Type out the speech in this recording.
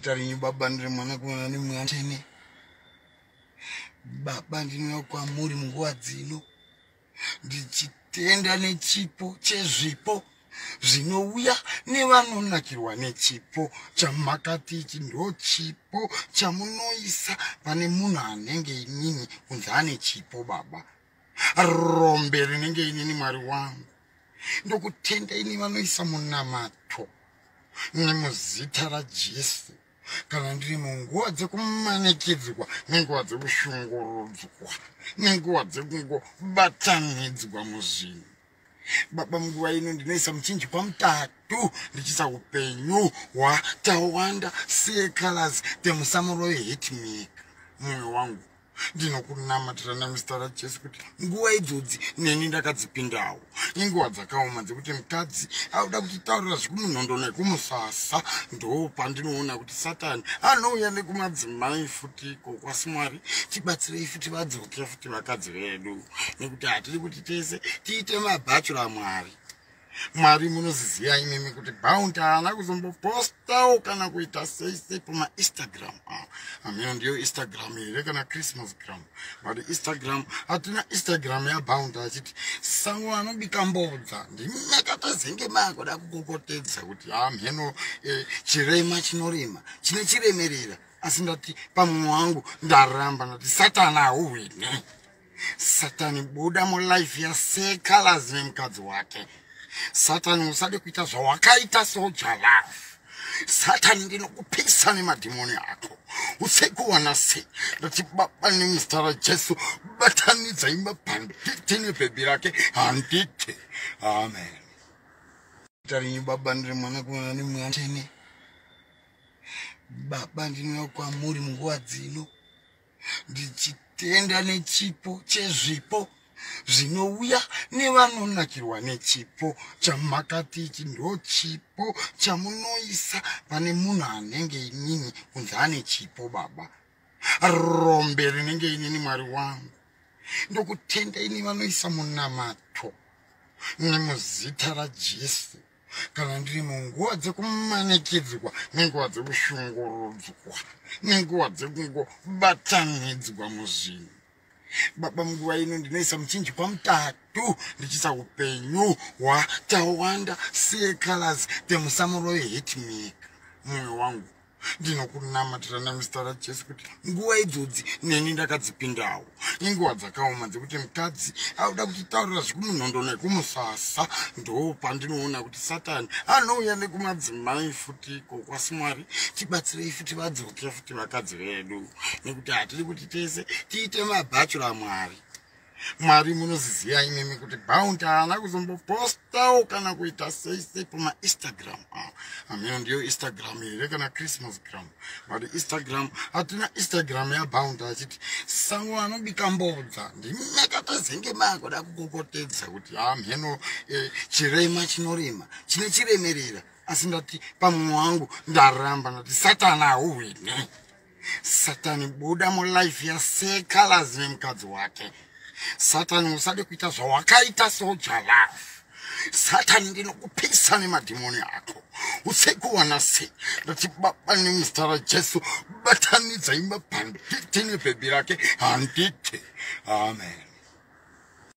Tarinyu baba, ndiri mwanakomana nemweya mutsvene. Baba, ndinouya kwamuri munguva dzino ndichitenda nechipo chezvipo zvinouya nevanonakirwa nechipo chamakati ichi ndo chipo chamunoisa pane munhu anenge inini kunzi ane chipo. Baba, rombe rinenge inini, Mwari wangu, ndokutenda ini vanoisa munamato nemuzita raJesu. Kana ndiri munguva dzekumanikidzwa, nenguva dzekushungurudzwa, nenguva dzekungobatanidzwa muzvinhu, baba, munguva ino ndinoisa muchinjikwa mutatu ndichiisa upenyu hwaTawanda Secolors temusamurove hitmaker. Mwoyo wangu, ndinokunamatira nemuzita raJesu kuti nguva idzodzi neni ndakadzipindawo. Inguva dzakaoma dzekuti mukadzi auda kutitaurira zvekumunhondo nekumusasa. Ndo pandinoona kuti Satani anouya nekumadzimai futi iko. Kwasi Mwari, tibatsirei futi vadzoke futi vakadzi vedu, nekuti hatidi kuti tese tiite mabachelor. Mwari, Mwari, munoziziva imimi kuti Bounty haana kuzombopostawo kana kuita sei sei pamaInstagram. Hameno ndiyo Instagram here kana Christmas gram, but Instagram hatina Instagram yaBounty achiti sango anobika mbodza. Ndimakatazenge makuda kukokotedza kuti hamheno chirema chinorema chine chiremerera, asi ndati pamwe wangu ndaramba, ndati Satani hauhwine. Satani, buda mulife yaSecolors nemukadzi wake. Satani, usade kuita zvawakaita Soul Jah Love. Satani, ndinokupisa nemadhimoni ako usekuwana sei. Ndati baba, nemuzita raJesu, batanidzai mabhanditi nebhebhi rake. Handiti amen. Tarinyu baba, ndiri mwanakomana nemweya mutsvene. Baba, ndinouya kwamuri munguva dzino ndichitenda nechipo chezvipo zvinouya nevanonakirwa nechipo chamakati ichi ndo chipo chamunoisa pane munhu anenge inini kunzi ane chipo. Baba, rombe rinenge inini, Mwari wangu, ndokutenda ini vanoisa munamato nemuzita raJesu. Kana ndiri munguva dzekumanikidzwa, nenguva dzekushungurudzwa, nenguva dzekungobatanidzwa muzvinhu, baba, munguva ino ndinoisa muchinjikwa mutatu ndichiisa upenyu hwaTawanda Secolors temusamurove hitmaker. Mwoyo wangu, ndinokunamatira nemuzita raJesu kuti nguva idzodzi neni ndakadzipindawo. Inguva dzakaoma dzekuti mukadzi auda kutitaurira zvekumunhondo nekumusasa. Ndo pandinoona kuti Satani anouya nekumadzimai futi iko. Kwasi Mwari, tibatsirei futi vadzoke futi vakadzi vedu, nekuti hatidi kuti tese tiite mabachelor. Mwari, Mwari, munoziziva imimi kuti Bounty haana kuzombopostawo kana kuita sei sei pamaInstagram. Hameno ndiyo Instagram here kana Christmas gram, but Instagram hatina Instagram yaBounty achiti sango anobika mbodza. Ndimakatazenge makuda kukokotedza kuti hamheno chirema chinorema chine chiremerera, asi ndati pamwe wangu ndaramba, ndati Satani hauhwine. Satani, buda mulife yaSecolors nemukadzi wake. Satani, usade kuita zvawakaita Soul Jah Love. Satani, ndinokupisa nemadhimoni ako usekuwana sei. Ndati baba, nemuzita raJesu, batanidzai mabhanditi nebhebhi rake. Handiti amen.